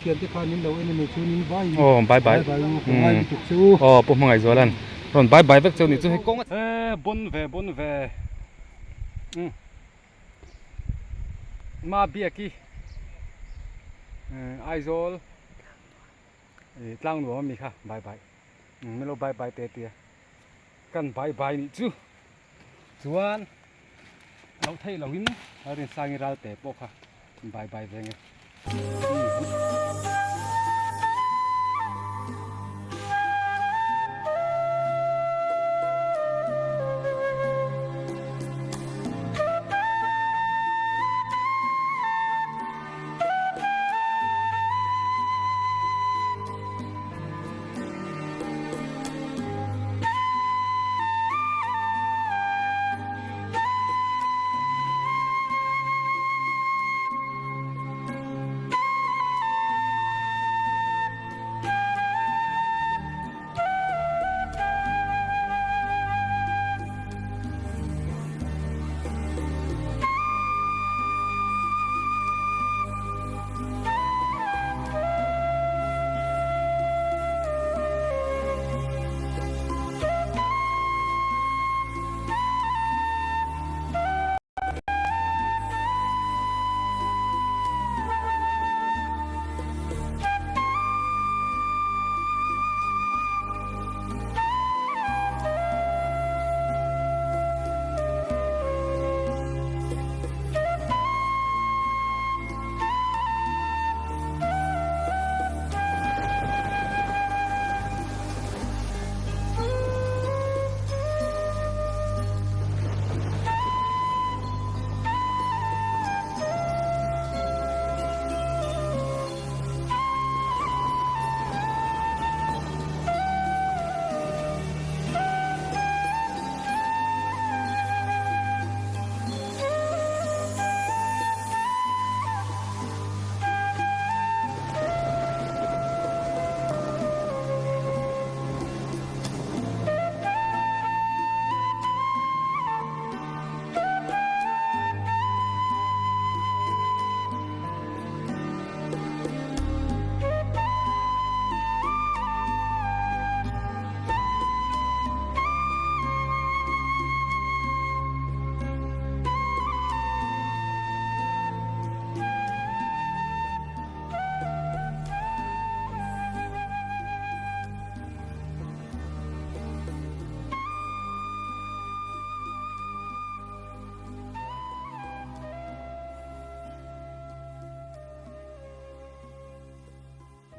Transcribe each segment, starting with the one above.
Thiante khan in lo en a nih chuan in vai in Aw bye bye bye u ka ngai lutuk che u. Aw Pu Hmangaihzuala'n rawn bye bye vek cheu nih chu hei kawng a E bon ve bon ve umm Ma Biaki Aizawl Tlangnuam ami kha bye bye umm min lo bye bye te tia kan bye bye nih chu chuan loh theih lohin Rinsangi Ralte pawh kha bye bye ve nge.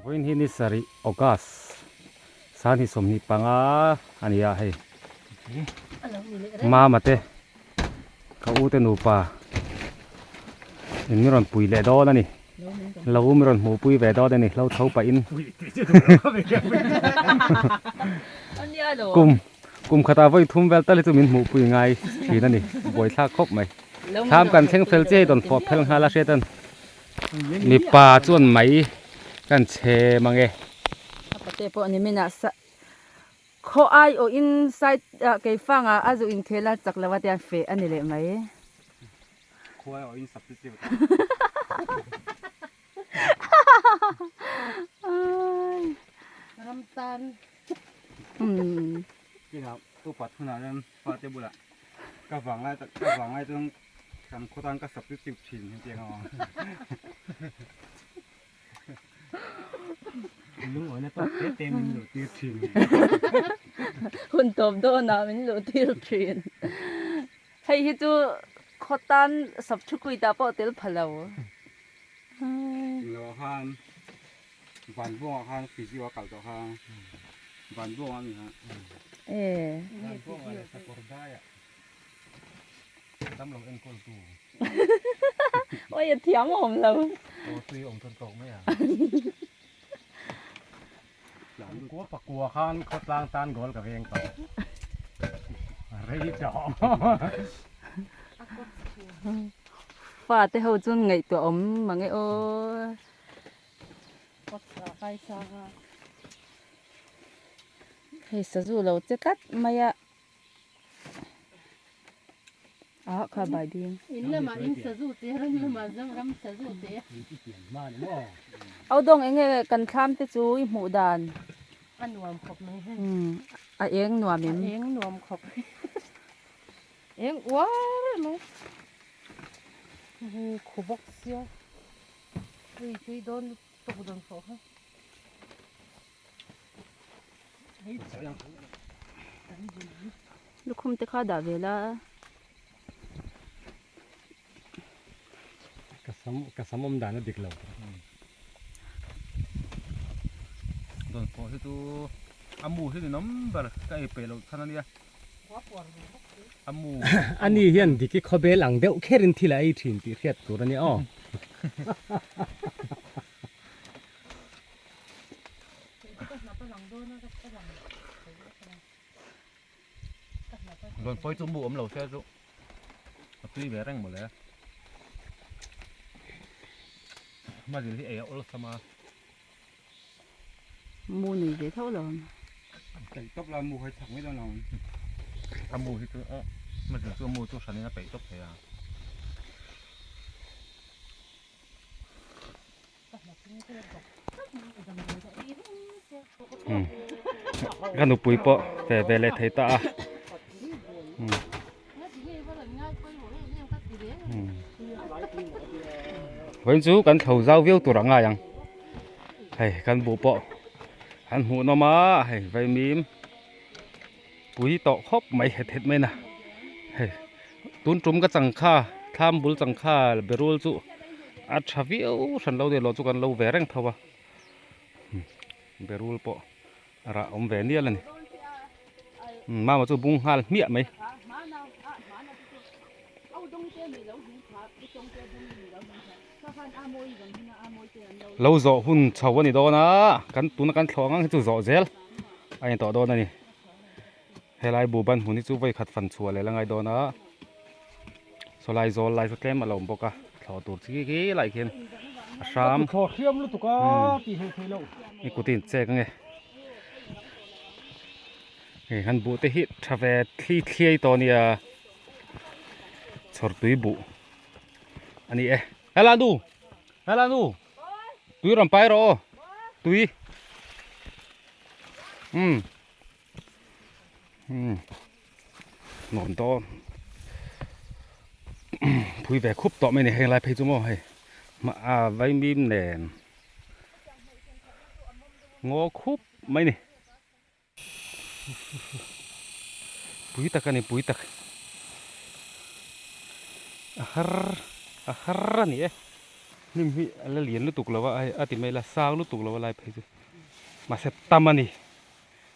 Vawiin hi ni sarih August sanghnih 25 a ni a hei mama te ka u te nupa in mi rawn pui leh dawn a ni lo mi rawn hmuh pui ve dawn a ni hlo tho pahin kum kum khatah vawi thum vel tal hi chu min hmuh pui ngai thin a ni buaithlak khawp mai thlam kan thleng fel chiah hi dawn fawh phel nghal a hriat a ni. Mipa chuan mai kan chhe mang e. A pate pawh ni min ah sa khaw ai awh in side ah keifang ah a zu inkhel a chak lo a tiang feh a ni leh mai. Khaw ai awh in substitute. Ram tan. Kinah upat hunah hian fate bulah ka vang lai ka vang lai chuan kan khaw tan ka substitute thin hetiang a awm. Lungawina tawk te te min luh tir thin. Hun tawp dawnah min luh tir thin. Hei hi chu khaw tan substitute ah pawh tel pha lo. Englo ah khan Van buangah khan physio a kal tawh kha van buangah a ni ha. Van buangah leh sakawr daiah damlo enkawl tu. Oi a thiam a awm lo. Aw tui a awm chuan tawk mai a. Kua pakua khan khawtlang tan goal ka veng tawh. Rei tawh. Fa te ho chuan ngaihtuah awm mang e aw. Hei sazu lo che tlat mai a ah kha bai ding In lamah in sazu che ram lamah ram sazu che. Au dawng enge kan thlam te chu i hmuh dan? A nuam khawp mai hei. A eng nuam em? A eng nuam khawp. Eng uar mai. Khu bawk sia. Tui tui dawn lutuk dawn pawh kha. Lukhum te kha dah ve la. Ka sam ka sam awm dan a dik lo. Dawn pawh hi chu a mu hi ninawm ber ka ei peih loh chhan a nia. A mu. Ani hian dik i khawbel ang deuh kherin thil a ei thin tih hriat tur a nia aw. Rawn pawi chu mu awm lo se chu a tui ve reng mawle. Mazil hi ei a awlsam a. Mu nei ve tho lo. Peih tawp la mu hi chak mai dawn lo. A mu hi chu a mazil chu a mu chu hranin a peih tawp thei a. Ka nupui pawh ve ve leh thei ta a vawiin chu kan thlo zau viau tur a ngai ang hei kan buh pawh an hmuh nawm a hei vaimim pui tawh khawp mai het het mai na hei tun tum ka changkha thlam bul changkha berul chu a tha viau hran lo ni lo chu kan lo ve reng tho a berul pawh a rah awm ve nial a ni mama chu bung nghal hmiah mai. Lo zawh hun chho a ni dawn a kan tuna kan thlawh ang ang hi chu zawh zel a ni tawh dawn a ni helai bu ban hmun hi chu vawi khat fan chhuah leh la ngai dawn a sawlai zawl lai chu tlem a lo awm bawk a thlawh tur chi khi lai khian a hram Thlawh hriam lutuk a tih hei theih loh. I kut in chek ange hei han buh te hi tha ve thli thliai tawh a nia chhawr tui buh a ni e helai nu helai nu tui rawn pai rawh aw tui umm umm nuam dawn phui ve khup tawh mai a ni heng lai phei chu maw hei a vaimim nen ngaw khup mai a ni. Pui tak a ni pui tak a har a har a ni e hnim hi a la lian lutuk lo a a ti mai la sang lutuk lo a lai phei chu mahse tam a ni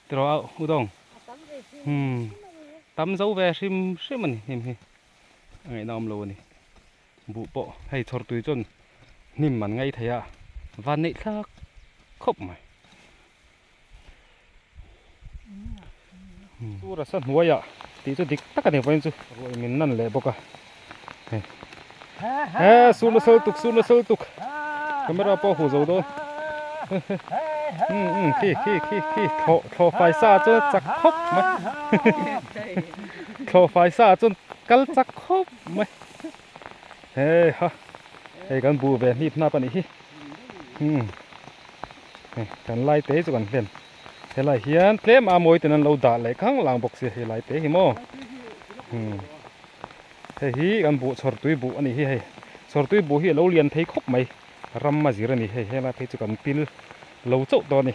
tiraw a u dawng umm tam zo ve hrim hrim a ni hnim hi a ngaihna awm lo a ni buh pawh hei chhawr tui chuan hnim an ngaih theih a van neih thlak khawp mai. Chu rasa hnuaiah tih chu dik tak a ni vawiin chu ruah min nan leh bawk a hei he sur nasa lutuk sur nasa lutuk camera pawh a huh zo dawn umm khi khi khi khi thlawh thlawh fai sa chuan a chak khawp mai thlawh fai sa chuan kal chak khawp mai hei ha hei kan buh ve hnip hnap a nih hi umm. Hei kan lai te chu kan hlen helai hian tlem a mawi ten an lo dah leh khang lang bawk sia helai te hi maw umm hei hi kan buh chhawr tui buh a ni hi hei chhawr tui buh hi a lo lian thei khawp mai ram a zir a ni hei helai phei chu kan pil lo chauh tawh a ni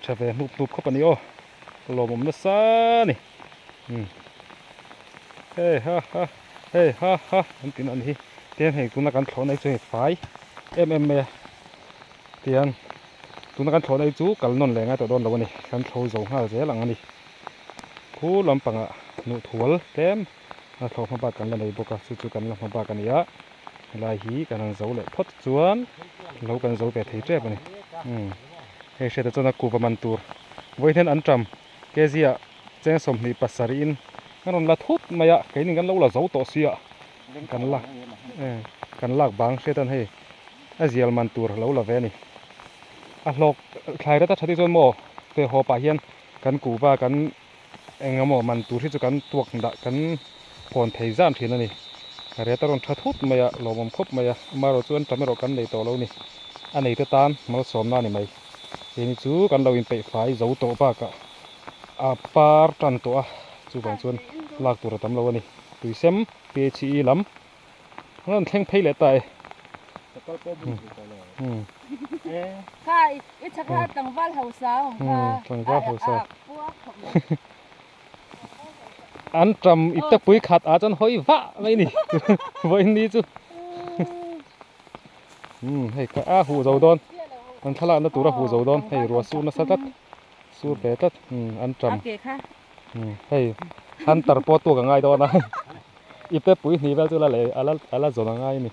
tha ve hnup hnup khawp a ni aw lawmawm nasa a ni umm hei ha ha hei ha ha an tih na a ni hi tin hei tuna kan thlawhna hi chu hei fai em em mai a. Tihian tuna kan thlawhna hi chu kal nawn leh ngai tawh dawn lo a ni kan thlo zo nghal zel ang a ni khu lampangah hnuh thual tlem a thlawh hma bak kan la nei bawk a chu chu kan la hma bak a ni a helai hi kan han zo leh phawt chuan lo kan zo ve thei tep a ni umm hei hriatah chuan a kuva man tur vawiin an tam kg ah cheng 27 in an rawn la thut mai a keini kan lo la zo tawh sia kan lak kan lak bang hriat a hei. A zial man tur lo la ve a ni. A hlawk thlai rat a that hi chuan maw fe haw pah hian kan kuhva kan eng emaw man tur hi chu kan tuak dah kan phawn thei zan thin a ni. Ret a rawn tha thut mai a, lawmawm khawp mai a, amaherawh chu an tam erawh kan nei tawh lo a ni. A nei te tan malsawmna a ni mai. Keini chu kan lo inpeih fai zo tawh bakah a par tan tawh a, chuvang chuan lak tur a tam lo a ni. Tuisem PHE lam an rawn thleng phei leh ta e. An tam ip te pui khat ah chuan hawi vah mai ni vawiin ni chu umm hei kha a huh zo dawn an thlalak na tur a huh zo dawn hei ruah sur nasa tlat sur ve tlat umm an tam umm hei hunter pawh tuak a ngai dawn a ip te pui hnih vel chu la leh ala ala zawn a ngai a ni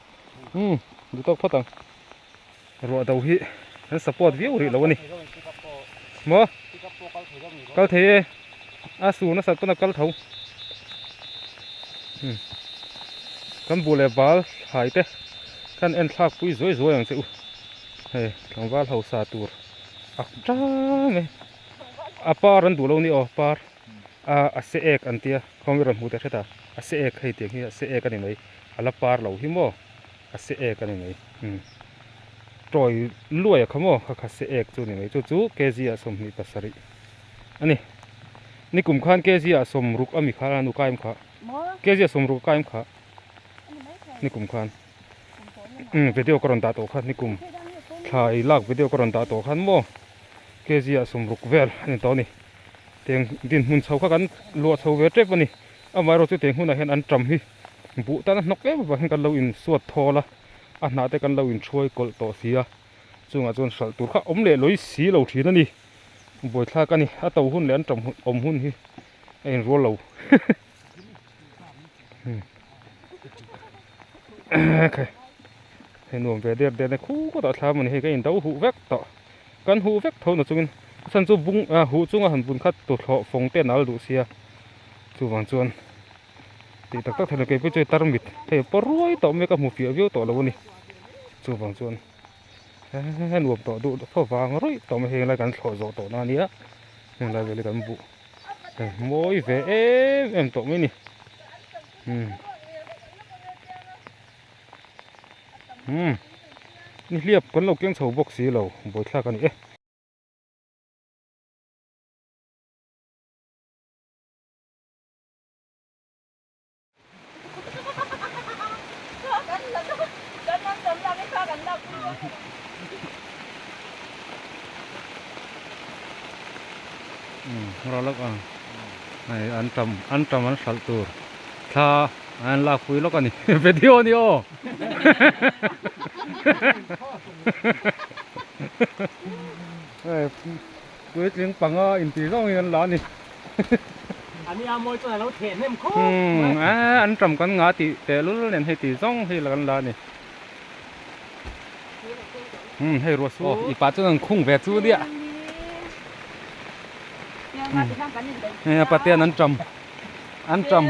umm duh tawk phawt ang. Ruah do hi an support viau rih lo a ni. Maw? Kal thei e. A sur nasat pawn a kal tho. Hmm. Kan buh leh val thlai te kan en thlak pui zuai zuai ang che u. Hei tlangval hausa tur ak tang e. A par an duh lo ni aw par. A a se ek an tia khawnge rawn hmuh teh hret a. A se ek hei tiang hi a se ek a ni mai. A la par lo hi maw. A se ek a ni mai umm tawi luai a kha maw kha kha se ek chu a ni mai chu chu kg ah 27 a ni nikum khan kg ah 60 a mi kha a nu kaim kha kg ah 60 a kaim kha nikum khan umm video ka rawn dah tawh kha nikum thlai lak video ka rawn dah tawh khan maw kg ah 60 vel a ni tawh a ni tiang dinhmun chho kha kan luah chho ve tep a ni amaherawhchu chu tiang hunah hian an tam hi. Buh tan a hnawk em avangin kan lo insuat thawl a, a hnah te kan lo inhruai kawlh tawh si a, chungah chuan hralh tur kha awm leh lawi si lo thin a ni. Buaithlak a ni, a to hun leh an tam awm hun hi a inrual lo. Hei nuam ve der der na khu kawtah thlam a ni, hei ka indo huh vek tawh, kan huh vek tho na chungin a chhan chu bung huh chunga han bun kha tuthlawh fawng te an al duh sia, chuvang chuan. Tih tak tak thei lo keipawh chu tarmit hei pawh ruai tawh mai ka hmu fiah viau tawh lo a ni chuvang chuan he nuam tawh duh tho vang ruih tawh mai heng lai kan thlawh zawh tawh na a nia heng lai vel hi kan buh hei mawi ve em em tawh mai a ni umm umm nihliap kan lo keng chho bawk si lo buaithlak a ni e. Hei an tam an tam an hralh tur thla an lak pui lawk a ni video a ni aw hei puitling panga intih zawng in an la a ni. Ani a mawi chuan a lo theh hnem khawp mai. Umm an tam kan nga tih teh lul nen hei tih zawng hi la kan la a ni. Umm hei ruah su i pah chuan an khung ve chu nia. Hei a patean an tam an tam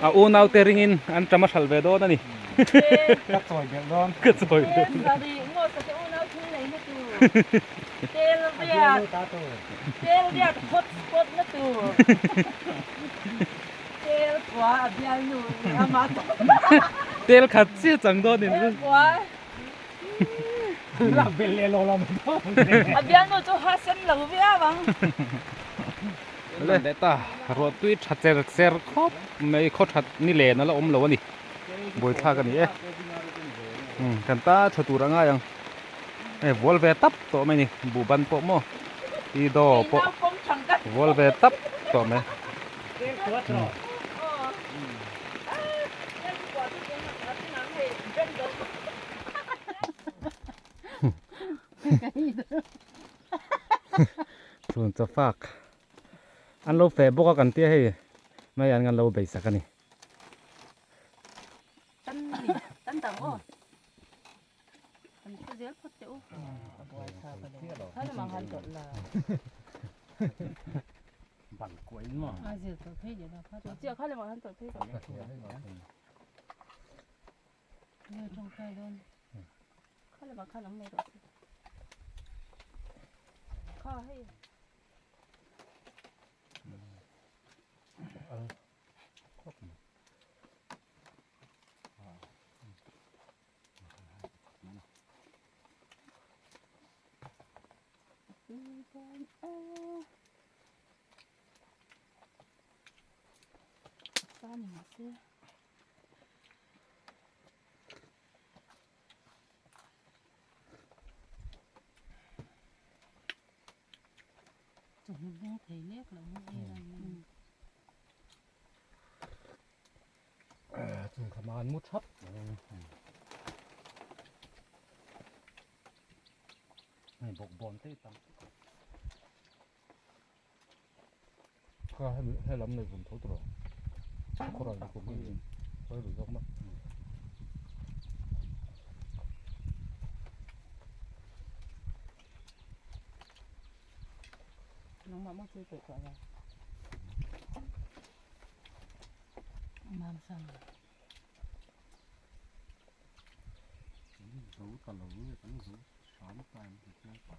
a unau te ringin an tam a hralh ve dawn a ni. Ka chawi belh dawn. Ka chawi belh. Tel riat Tel riat hot spot na tur Tel kua a bialnu ama Tel khat chiah chang dawn in Tel kua Lak bel leh lo lam A bialnu chu ha sen lo viau ang. Le leh ta ruah tui tha cher cher khawp mai khaw that ni len a la awm lo a ni buaithlak a ni e kan ta tha tur a ngai ang. Hei vual ve tap tawh mai ni buh ban pawh maw i daw pawh vual ve tap tawh mai. Chhun chawfak an lo feh bawk a kan tia hei mai an kan lo beisak a ni. Chung kha man mu thap hei bawk bawn te tam kha hemi helam nei vun tho tur khawral ni kum hi khawi lui zawk mah Nangmah maw thil peih tawh lo. Mam sang. Zo ta lo nge kan zo hram ta em ti chiang pa.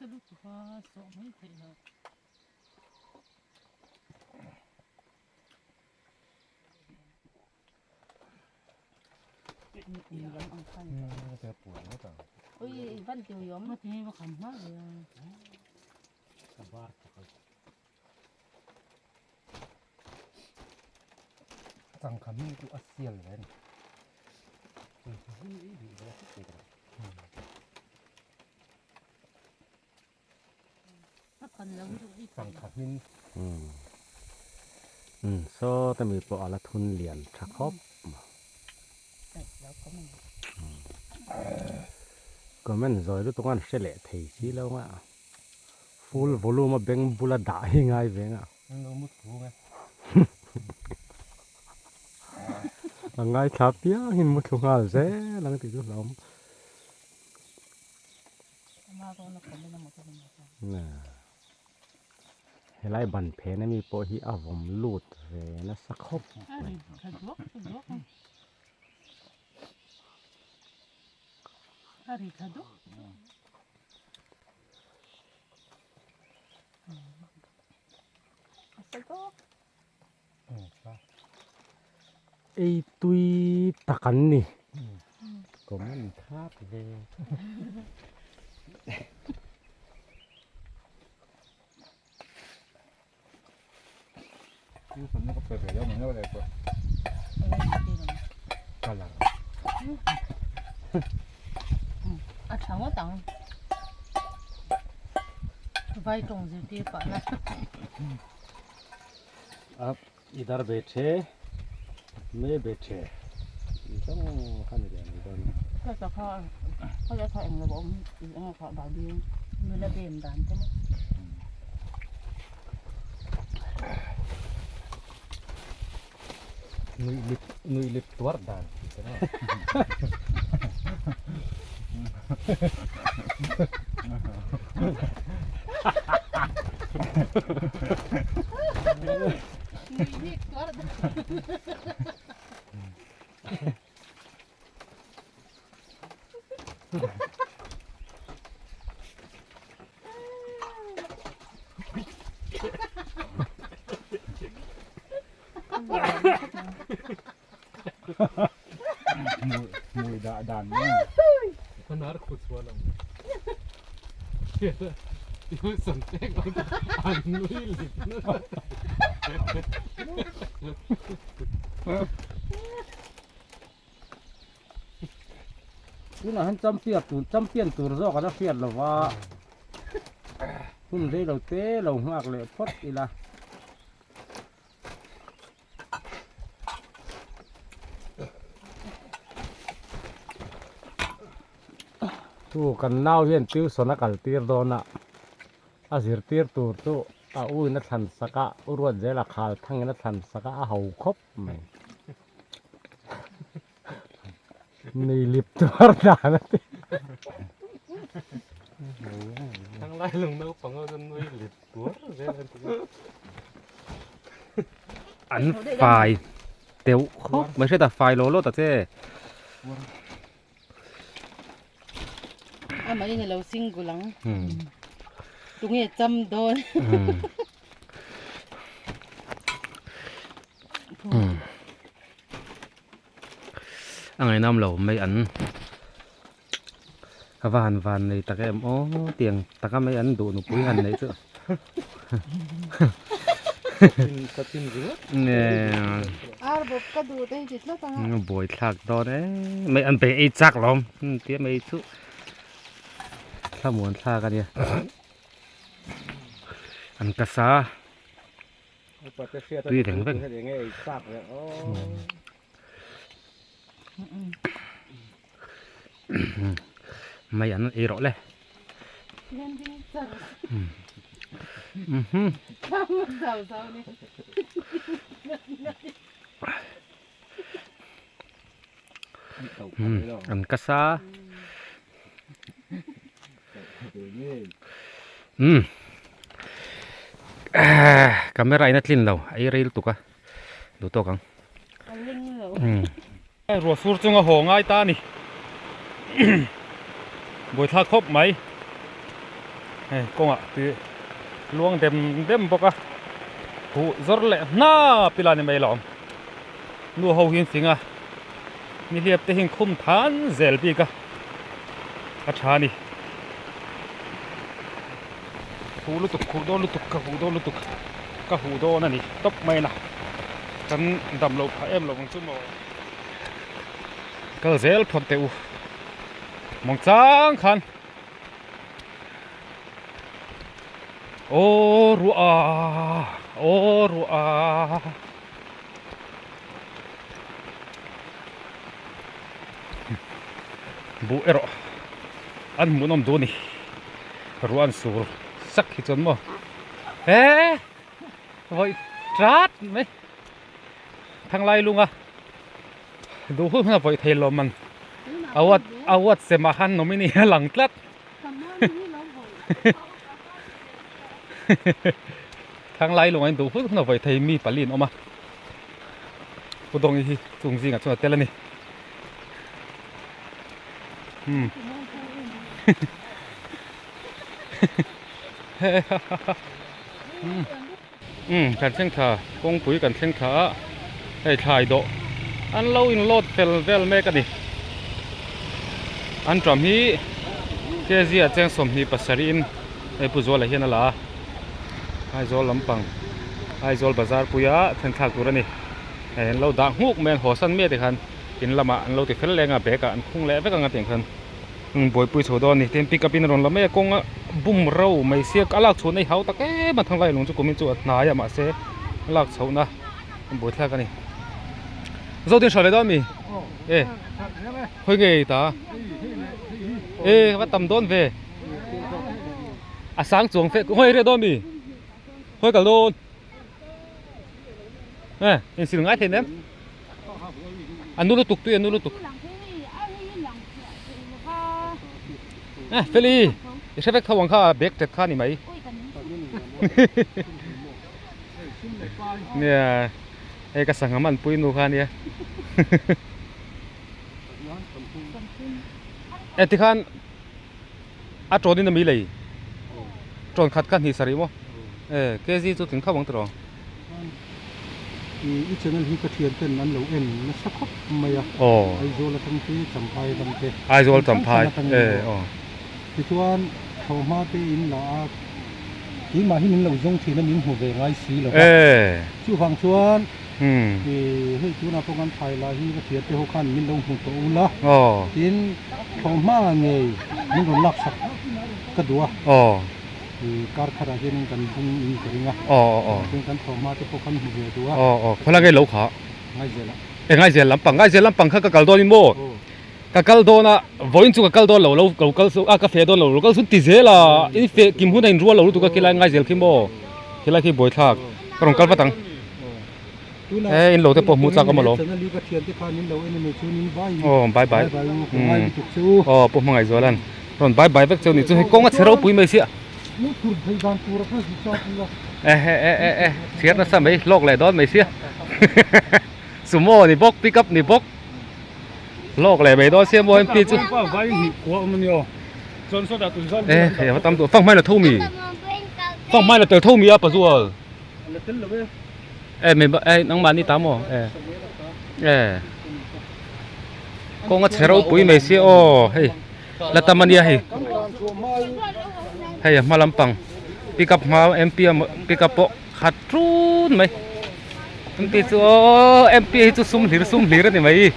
Salut kha sawh mai theih loh. Changkha mi chu a sial ve a ni. Changkha hmin. Saw te mi pawh a la thun lian tha khawp. Comment zawi lutuk a an hre leh thei si lo ang a. Full volume a beng bula dah hi ngai ve ang a. A ngaithla piang in muthlu nghal zel ang tih chu hlauhawm. Helai ban phen ami pawh hi a vawm lut ve nasa khawp mai. Ei tui tak an ni. Comment thap ve. A tha ngawt ang. Vai tawng zirtir pah na. Ab idhar baithe me baithe tih zawng kha ni leh mai dawn a. Ka ta kha ka la kha englo a awm eng kha babi nula bem dan te maw. Nui lip nui lip tuar dan tih te maw. Mui dah dan nge. Anar khu chuan ang. Wilson tek an nui lit nasa. Tunah hian champion tur champion tur zawk an a hriat lo va hun rei lo te lo nghak leh phawt ila. Chu kan nau hian tuition a kal tir dawn a a zirtir tur chu a u in a thlan sak a u ruat zel a khal thang in a thlan sak a a ho khawp mai nei lip tuar dan a ti Thanglai lung naupang ho chuan nui lip tuar zel an ti an fai. Teuh khawp mai hriat a fai lo lawt a che. Amah in alo single ang. Tunge cham dawn. A ngaihnawm lo mai an a va han van nei tak em aw tiang taka mai an duh nupui han neih chu buai thlak dawn em mai an bei ei chak lawm tia mai chu thlamuan thlak a nia an ka sa. Tui reng reng. Mai an ei rawh le. An ka sa. Umm camera in a tlin lo a ei rei lutuk a duh tawk ang umm ruah sur chunga haw ngai ta a ni buaithlak khawp mai hei kawngah tui luang dem dem bawk a huh zawr leh hnap ila ni mai lo nu ho hi an fing a nihliap te hi an khum than zel bik a. a tha a ni huh lutuk huh dawn lutuk ka huh dawn lutuk ka huh dawn a ni tawp mai na kan dam loh phah em lo ang chu maw kal zel phawt teh u mawng chang khan aw ruah a aw ruah a. Buh erawh an hmuhnawm duh a ni ruah an sur sak hi chuan maw he vawi tat mai thanglai lunga duh hun hun a vawi thei lo man award award semah khan nominee a lang tlat thanglai lungah in duh hun hun a vawi thei mi pali an awm a Pu Dawngi hi chung zingah chuan a tel a ni. Um. Um kan thleng thla kawngpui kan thleng thla a hei thlai dawh an lo in load fel vel mek a ni. An tram hi kg ah cheng 27 in hei Pu Zuala hian a la a. Aizawl lampang Aizawl bazar puia then thlak tur a ni hei an lo dah nghuk mai an haw san miah te khan in lamah an lo ti fel leng a bag ah an khung leh vek ang a tiang khan buaipui chho dawn a ni tin pick up in a rawn la mai a kawng a bum ro mai sia a lak chhuahna hi hau tak em a thanglai lung chu kumin chu a hnai a mahse a lak chhohna buai thlak a ni Zodin hruai ve dawn mi e khawi nge i ta e va tam dawn ve. A sang chuang fe hawi riah dawn mi hawi kal dawn e insil ngai thei nem a nu lutuk tui a nu lutuk e feli i hre vek tho ang kha bag tet kha ni mai nia hei ka sangha man pui nu kha ania e tikhan. A tawn in a mi lei tawn khat kha hnih sarih maw e kg chu tling khauh ang tiraw. I channel hi ka thian ten an lo en nasa khawp mai a Aizawl atang te Champhai atang te Aizawl Champhai e aw tichuan thlawhhma te in la a keimah hi min lo zawng thin a min hmu ve ngai si lo va chuvang chuan hei tunah pawh kan thlai lah hi ka thian te ho khan min lo hmu tawh ula tin Thlawhhma ngei min rawn lak sak ka duh a, kar khatah hianin kan bung in ka ring a, chuan kan thlawhhma te pawh khan hmu ve duh a. Khawlai nge lo kha? Ngaizel ah. E Ngaizel lampang, Ngaizel lampang kha ka kal dawn in maw? Ka kal dawn a, vawiin chu ka kal dawn lo, lo kal su a, ka feh dawn lo, lo kal su ti zel a, in feh kim hun a in rual lo lutuk a khilai Ngaizel khi maw? Khilai khi buaithlak, ka rawn kal vat ang. He in lo te pawh hmuh chak awm alawm. Aw bye bye aw pu hmangaih zualan rawn bye bye vek cheu ni chu hei kawng a chhe ropui mai sia e he e e e chhiar nasa mai hlawk leh dawn mai sia. Sumo ni bawk pick up ni bawk lawk leh mai dawn sia maw MP chu e hei a va tam duh fang hmain a tho mi fang hmain a tel tho mi a pazual e mi e nangmahni ta maw e e kawng a chhe ropui mai sia aw hei la tam ania hei hei a hma lampang pick up hma MP a pick up pawh khat ṭun mai MP chu aw MP hi chu sum hlir sum hlir a ni mai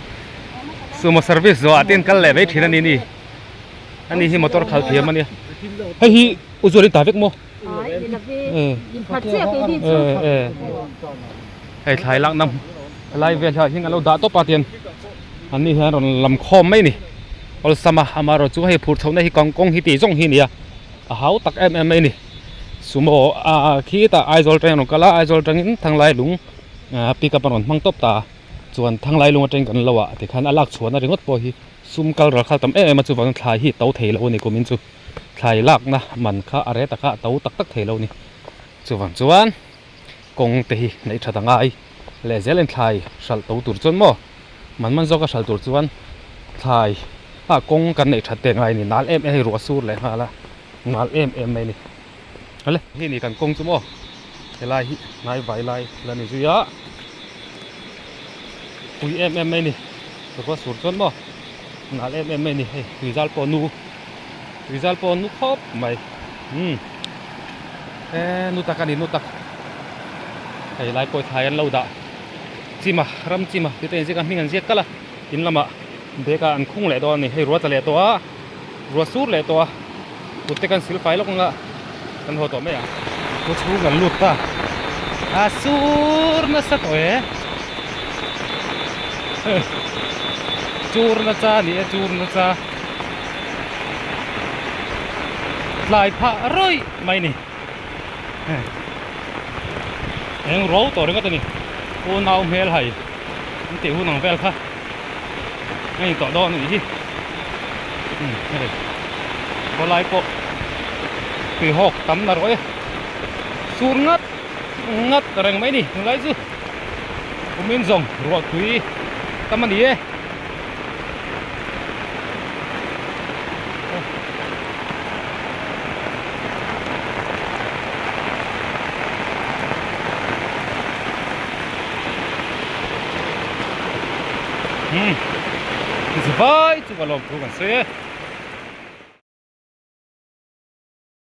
sumo service zawh ah te an kal leh mai thin a ni ni ani hi motor khalh thiam ania hei hi u zualin ta vek maw hei thlai lak na helai vel hian heng an lo dah tawp a tian an ni hian rawn lam khawm mai a ni awlsam a amaherawh chu hei phur chhoh na hi kangkawng hi tih zawng hi a ni a a hau tak em em mai a ni. Sumo ah khitah Aizawl atangin a rawn kal a Aizawl atangin Thanglailung ah pick up a rawn hmang tawp ta a chuan Thanglailung atangin kan lo ah tikhan a lak chhuahna ringawt pawh hi sum kal ral khal tam em em a chuvangin thlai hi to thei lo a ni kumin chu thlai lakna man kha a reta kha a to tak tak thei lo a ni chuvang chuan kawng te hi neih that a ngai leh zelin thlai hralh to tur chuan maw man man zawka hralh tur chuan thlai ah kawng kan neih that te ngai a ni nal em em hei ruah sur leh nghal a. Ngal em em mai a ni. Awle hei ni kan kawng chu maw helai hi hnai vai lai la ni zui a pui em em mai a ni ruah sur chuan maw nal em em mai a ni hei tui zal pawh nu tui zal pawh nu khawp mai umm e nu tak a ni nu tak hei lai pawh thlai an lo dah chim a ram chim a tute inziak a hming an ziak kalh a in lamah bag ah an khung leh dawn a ni hei ruah tla leh tawh a. Ruah sur leh tawh a, kut te kan sil fai lawk anga kan haw tawh mai ang. Khaw chhung kan lut ta, a sur nasa tawh e, chur nasa a ni e chur nasa, tlai phah rawih mai a ni, eng ro tawh ringawt a ni, unau hmel hai an tih hun ang vel kha. Hei tawh dawn a nih hi umm hei khawlai pawh tui hawk tam na rawh e sur ngat ngat reng mai a ni tunlai chu kumin zawng ruah tui tam a ni e. Umm vai chu ka lawm thu kan sawi e.